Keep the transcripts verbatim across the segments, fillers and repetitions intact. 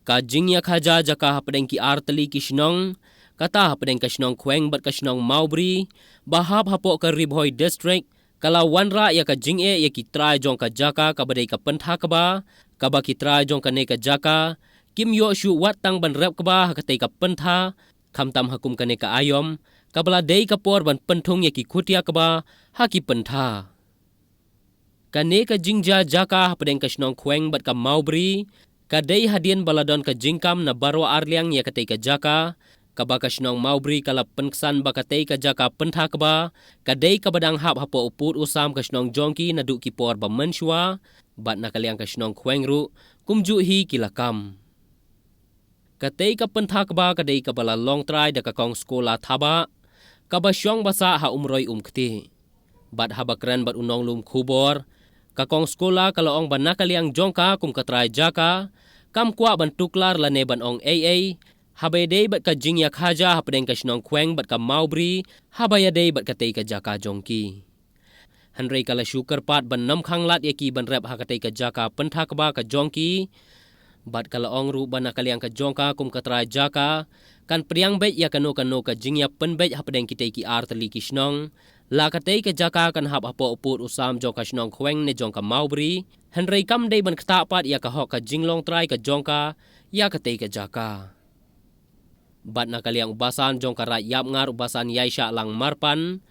Ka jingïakhaja jaka hapdeng ki artylli ki shnong, kata hapdeng ka shnong Khweng bad ka shnong Mawbri, ba hap hapoh ka Ri Bhoi District, ka la wanrah ïa ka jingeh ïa ki trai jong ka jaka kaba dei ka pyntha kba, kaba ki trai jong kane ka jaka kim ïoh shuh wat tang ban rep kba ha katei ka pyntha, khamtam ha kum kane ka aiom, kaba la dei ka por ban pynthung ïa ki khutia kba ha ki pyntha. Kane ka jingjia jaka hapdeng ka shnong Khweng bad ka Mawbri, ka dei hadien ba la don ka jingkam na baroh arliang ïa katei ka jaka, kaba ka shnong Mawbri ka la pynksan ba katei ka jaka pyntha kba, ka dei kaba dang hap hapoh u pud u sam ka shnong jong ki naduh ki por ba mynshuwa, bad na ka liang ka shnong Khweng ruh, kumjuh hi ki la kam. Katei ka pyntha kba ka dei kaba la long trai da ka kong Skula Thabah, kaba shong ba sah ha Umroi Umkti. Bad haba kren bad u nonglum khubor, ka kong Skula ka la ong ba na ka liang jong ka kum ka trai jaka, kam kwah ban tuklar lane ban ong ei ei, haba ïadei bad ka jingïakhaja hapdeng ka shnong Khweng bad ka Mawbri, haba ïadei bad katei ka jaka jong ki. Hynrei ka la shu kyrpad ban ym khang lad ïa ki ban rep ha katei ka jaka pyntha kba ka jong ki. Bad ka la ong ruh ba na ka liang ka jong ka kum ka trai jaka, kan pdiang beit ïa kano kano ka jingïapynbeit hapdeng kitei ki artylli ki shnong. La katei ka jaka kan hap hapoh u pud u sam jong ka shnong Khweng ne jong ka Mawbri. Hynrei kam dei ban ktah pat ïa ka hok ka jinglong trai ka jong ka ïa katei ka jaka. Bad na ka liang u basan jong ka Raid Yapngar u basan Ïaishah Langmarpan,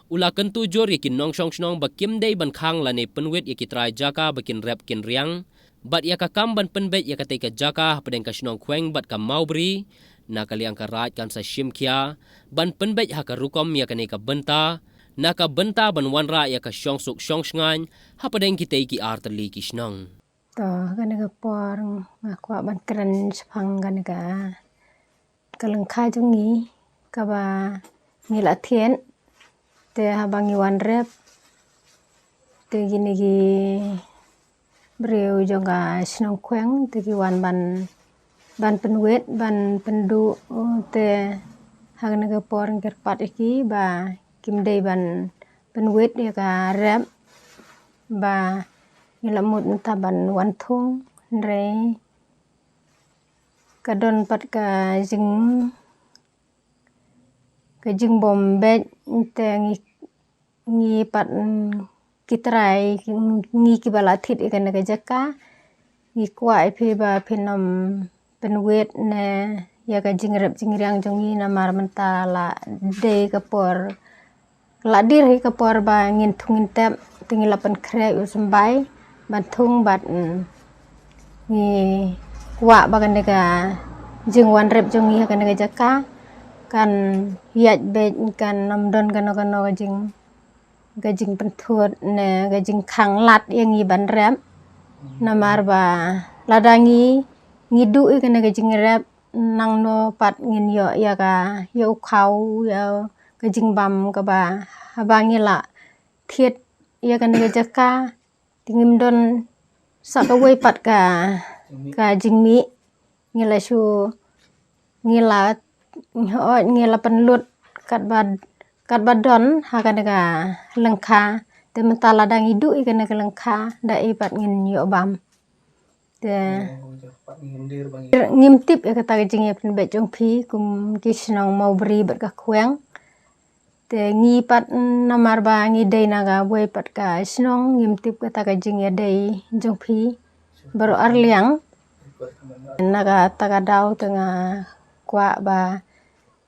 u la kyntu jur ïa ki nongshong shnong ba kim dei ban khang lane pynwit ïa ki trai jaka ba kin rep kin riang. Bad ïa ka kam ban pynbeit ïa katei ka jaka hapdeng ka shnong Khweng bad ka Mawbri, na ka liang ka raid kan sa shim khia ban pynbeit ha ka rukom ïa kane ka bynta, na ka bynta ban wanrah ïa ka shongsuk shongshngaiñ hapdeng kitei ki artylli ki shnong. To, kane ka por nga kwah ban kren shaphang kane ka, ka lyngkha jong ngi, kaba ngi la thied, te haba ngi wan rep, te kine ki briew jong ka shnong Khweng, te ki wan ban, ban pynwit, ban pynduh, te ha kane ka por ngi kyrpad ïa ki, ba kim dei ban pynwit ïa ka rep, ba ngi la mut mynta ban wan thung, hynrei ka don pat ka jing, ka jingbym beit, te ngi, ngi pat, mm, ki trai, ngi kiba la thied ïa kane ka jaka, ngi kwah ïa phi ba phin ym pynwit ne ïa ka jingrep jingriang jong ngi namar mynta la dei ka por, la dei hi ka por ba ngin thung ngin tep, te ngi la pynkhreh u symbai ban thung bad, mm, ngi kwah ba kane ka jingwan rep jong ngi ha kane ka jaka kan ïaid beit, kan ym don kano kano ka jing, ka jingpynthut ne ka jingkhang lad ïa ngi ban rep. Namar ba lada ngi, ngi duh ïa kane ka jingrep, nangno pat ngin ïoh ïa ka, ïa u khaw, ïa ka jingbam kaba, haba ngi la thied ïa kane ka jaka, te ngim don sa kawei pat ka, ka jingmih, ngi la shu, ngi la, ngi la pynlut katba, katba don ha kane ka lyngkha, te mynta lada ngi duh ïa kane ka lyngkha, da ei pat ngin ïoh bam. Te ngim tip ïa kata ka jingïapynbeit jong phi kum ki shnong Mawbri bad ka Khweng. Te ngi pat namar ba ngi dei na kawei pat ka shnong, ngim tip kata ka jingïadei jong phi baroh arliang. Na kata ka daw te nga kwah ba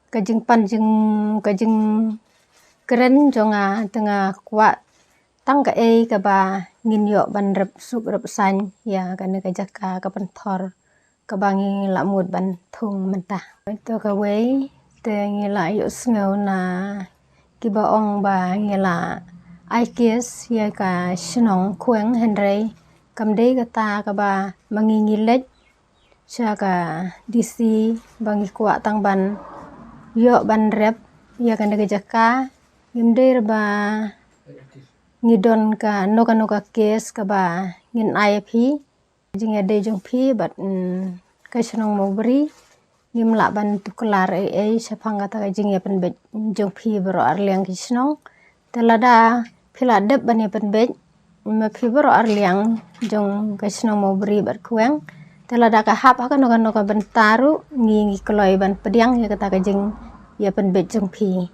ka jingpan jing, ka jingkren jong nga te nga kwah tang kaei kaba ngin ïoh ban rep suk rep saiñ ïa kane ka jaka ka pynthor kaba ngi la mut ban thung mynta. To kawei te ngi la ïohsngew na kiba ong ba ngi la ai case ïa ka shnong Khweng, hynrei kam dei kata kaba ma ngi ngi leit sha ka D C ba ngi kwah tang ban ïoh ban rep ïa kane ka jaka. Ngim dei ruh ba ngi don kano kano ka case kaba ngin ai ïa phi, jingïadei jong phi bad, mm, ka shnong Mawbri. Ngim lah ban tuklar ei ei shaphang kata ka jingïapynbeit jong phi baroh arliang ki shnong. Te lada phi la dep ban ïapynbeit ma phi baroh arliang jong ka shnong Mawbri bad Khweng, Te lada ka hap ha kano kano ka bynta ruh ngi ngi kloi ban pdiang ïa kata ka jingïapynbeit jong phi.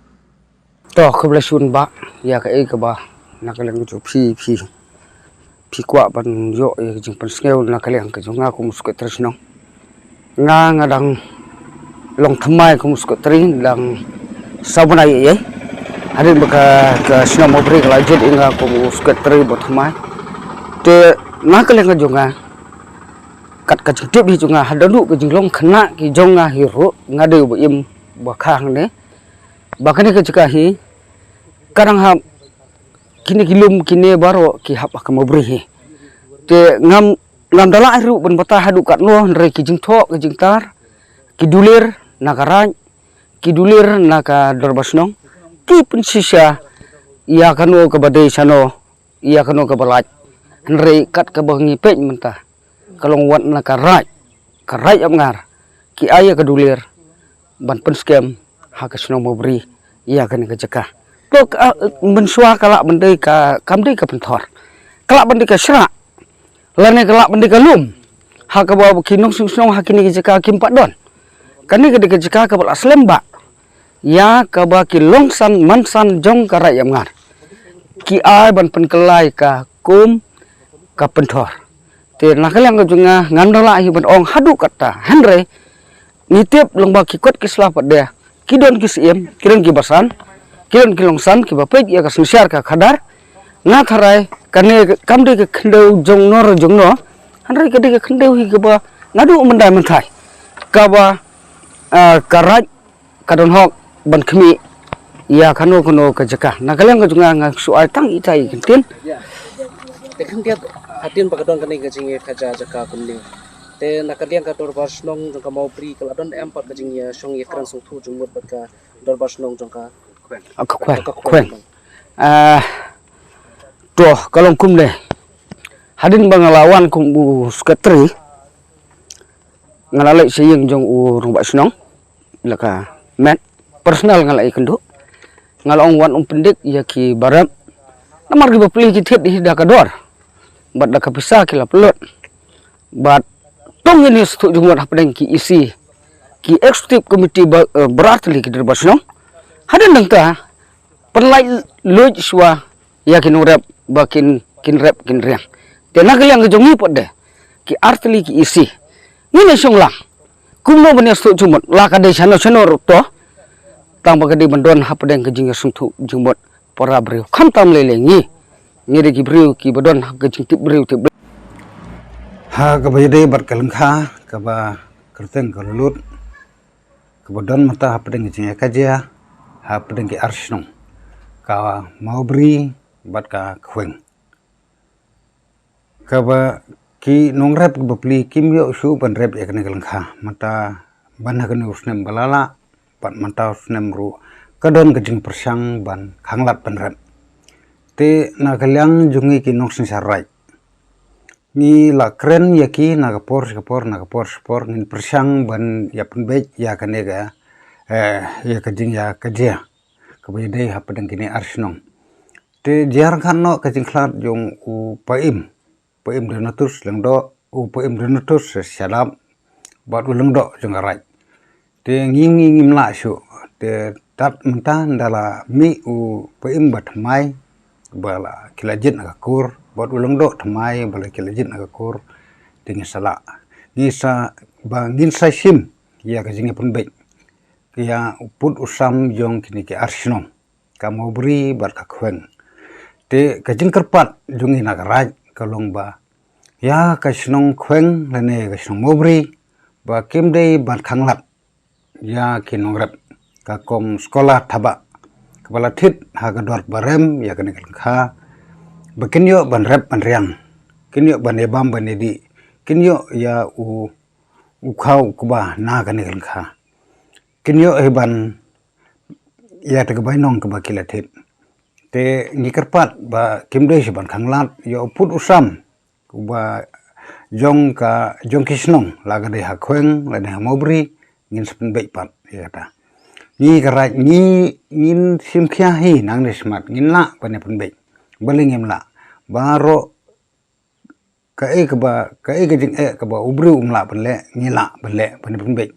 To, khublei shibun bah, ïa kaei kaba na ka liang ka jong phi, phi, phi kwah ban ïoh ïa ka jingpynsngew na ka liang ka jong nga kum u secretary shnong. Nga, nga dang long thymmai kum u secretary dang saw bnai ïa ïa. Hadien ba ka, ka shnong Mawbri ka la jied ïa nga kum u secretary ba thymmai. Te na ka liang ka jong nga, kat ka jingtip hi jong nga, haduh ka jinglong khynnah ki jong nga hi ruh, nga dei uba im ba kha hangne. Ba kane ka jaka hi ka dang hap kine ki lum kine baroh ki hap ha ka Mawbri hi. Te ngam, ngam da lah ruh ban batai haduh katno, hynrei ki jingthoh ki jingtar, ki dulir na ka raid, ki dulir na ka dorbar shnong, ki pynshisha ïa kano kaba dei shano, ïa kano kaba lait. Hynrei kat kaba ngi peit mynta ka long wat na ka raid, ka raid Ïapngar, ki ai ïa ka dulir ban pynskhem ha ka shnong Mawbri ïa kane ka jaka. To ka, ah, mynshuwa ka lah ban dei ka, kam dei ka pynthor, ka lah ban dei ka shrah, lane ka lah ban dei ka lum ha kaba ki nongshong shnong ha kine ki jaka kim pat don. Kane ka dei ka jaka kaba la slem bah ïa kaba ki longsan mansan jong ka raid Ïapngar ki ai ban pynkylla ïa ka kum ka pynthor. Te na ka liang ka jong nga, ngam da lah hi ban ong haduh katta, hynrei ngi tip long ba ki kot ki sla pat de, ki don ki syiem, ki don ki basan, ki don ki longsan kiba peit ïa ka synshar ka khadar. Nga tharai kane kam dei ka khyndew jong no re jong no, hynrei ka dei ka khyndew hi kaba naduh mynta mynta kaba, ah, ka raid ka don hok ban khmih ïa kano kano ka jaka. Na ka liang ka jong nga, nga shu ai tang itai i kyntien. Te khyndiat, hadien ba ka don kane ka jingïakajia jaka kumne, te na ka liang ka dorbar shnong jong ka Mawbri ka la don em pat ka jingïashong ïakren sngewthuh jingmut bad ka dorbar shnong jong ka, ah, ka Khweng, ka Khweng. Ah, to, ka long kumne. Hadien ba nga la wan kum u secretary, nga la leit sha ïing jong u rangbah shnong la ka met. Personal nga la ïakynduh, nga la ong wat ym pyndik ïa ki ba rep. Namar ki bapli ki thied hi da ka dor bad da ka pisa ki la pynlut. Bad to ngin ïa sngewthuh jingmut hapdeng ki E C, ki executive committee ba, eh, ba artylli ki dorbar shnong. Hadien nangta pynlait luid shuwa ïa ki nongrep ba kin, kin rep kin riang. Te na ka liang ka jong ngi pat de, ki artylli ki E C, ngin ïa shong lang kumno ban ïa sngewthuh jingmut, la ka dei shano shano ruh to, tang ba ka dei ban don hapdeng ka jingïasngewthuh jingmut para briew, khamtam lei lei ngi, ngi dei ki briew kiba don ha ka jingtip briew tip briew. Ha kaba ïadei bad ka lyngkha kaba kyrteng ka Lulut, kaba don mynta hapdeng ka jingïakajia hapdeng ki ar shnong, ka Mawbri bad ka Khweng. Kaba ki nongrep ki bapli kim ïoh shuh ban rep ïa kane ka lyngkha mynta ban ha kane u snem ba la lah bad mynta u snem ruh ka don ka jingpyrshang ban khanglad ban rep. Te na ka liang jong ngi ki nongsynshar raid, ngi la kren ïa ki na ka por sha ka por, na ka por sha ka por, ngin pyrshang ban ïa pynbeit ïa kane ka, eh, ïa ka jingïakajia kaba ïadei hapdeng kine ar shnong. Te jia ryngkat noh ka jingkhlad jong u Paiem, Paiem Donatus Lyngdoh, u Paiem Donatus Shadap bad u Lyngdoh jong ka raid. Te ngi, ngi, ngim lah shuh. Te tad mynta ynda la mih u Paiem ba thymmai ba la ki la jied na ka kur bad u Lyngdoh thymmai ba la ki la jied na ka kur, te ngin sa lah, ngin sa, ba ngin sa shim ïa ka jingïapynbeit ïa u pud u sam jong kine ki ar shnong, ka Mawbri bad ka Khweng. Te ka jingkyrpad jong ngi na ka raid ka long ba ïa ka shnong Khweng lane ka shnong Mawbri ba kim dei ban khanglad ïa ki nongrep, ka Kom Scholar Thabah kaba la thied ha ka dor ba rem ïa kane ka lyngkha, ba kin ïoh ban rep ban riang, kin ïoh ban ïabam ban ïadih, kin ïoh ïa u, u khaw u kba na kane ka lyngkha, kin ïoh hi ban ïa kata ka bainong kaba ki la thied. Te ngi kyrpad ba kim dei shuh ban khanglad ïa u pud u sam uba jong ka, jong ki shnong, la ka dei ha Khweng lane ha Mawbri, ngin sa pynbeit pat ïa kata. Ngi ka raid ngi, ngin shim khia hi nangne shakhmat, ngin lah ban ïa pynbeit. Balei ngim lah? Baroh Kaei kaba, kaei ka jingeh kaba u briew um lah ban leh, ngi lah ban leh, ban pynbeit.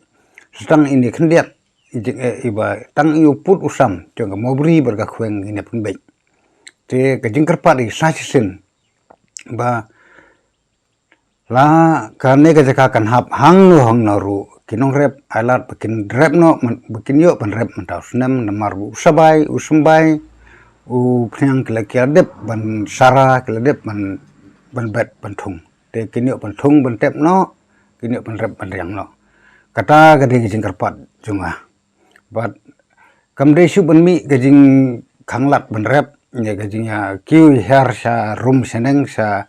Sa tang ine khyndiat jingeh iba tang ïa u pud u sam jong ka Mawbri bad ka Khweng ngin ïa pynbeit. Te ka jingkyrpad i sa shisien ba la kane ka jaka kan hap hangno hangno ruh, ki nongrep ai lad ba kin rep noh, man, ba kin ïoh ban rep mynta u snem, namar ba u sabai, u symbai, u phniang ki la, ki la dep ban sara, ki la dep ban, ban bet ban thung. Te kin ïoh ban thung ban tep noh, kin ïoh ban rep ban riang noh. Kata ka dei ka jingkyrpad jong nga. Bad kam dei shuh ban mih ka jingkhanglad ban rep, ïa ka jingïakiew hiar sha rum sha neng, sha,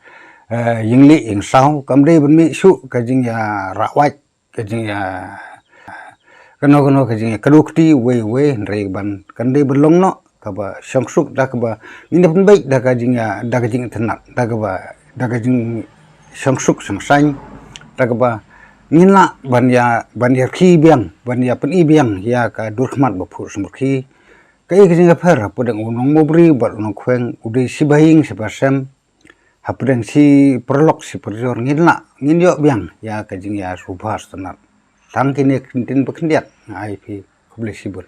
eh, ïingli ïingsaw. Kam dei ban mih shuh ka jingïarah wait, ka jingïa kano kano, ka jingïakdew kti uwei uwei, hynrei ban, kan dei ban long noh kaba shongsuk, da kaba ngin ïa pynbeit da ka jingïa, da ka jingitynnad, da kaba, da ka jingshongsuk shongsaiñ, da kaba ngin lah ban ïa, ban ïa rkhie biang, ban ïa pyni biang ïa ka dur khmat ba phuh sumrkhie. Kaei ka jingïapher hapdeng u nong Mawbri bad u nong Khweng, u dei shiba ïing shiba sem, hapdeng shi paralok shi parajor, ngin lah, ngin ïoh biang ïa ka jingïasngewbha sngewtynnad. Tang kine ki ktien ba khyndiat nga ai ïa phi, khublei shibun.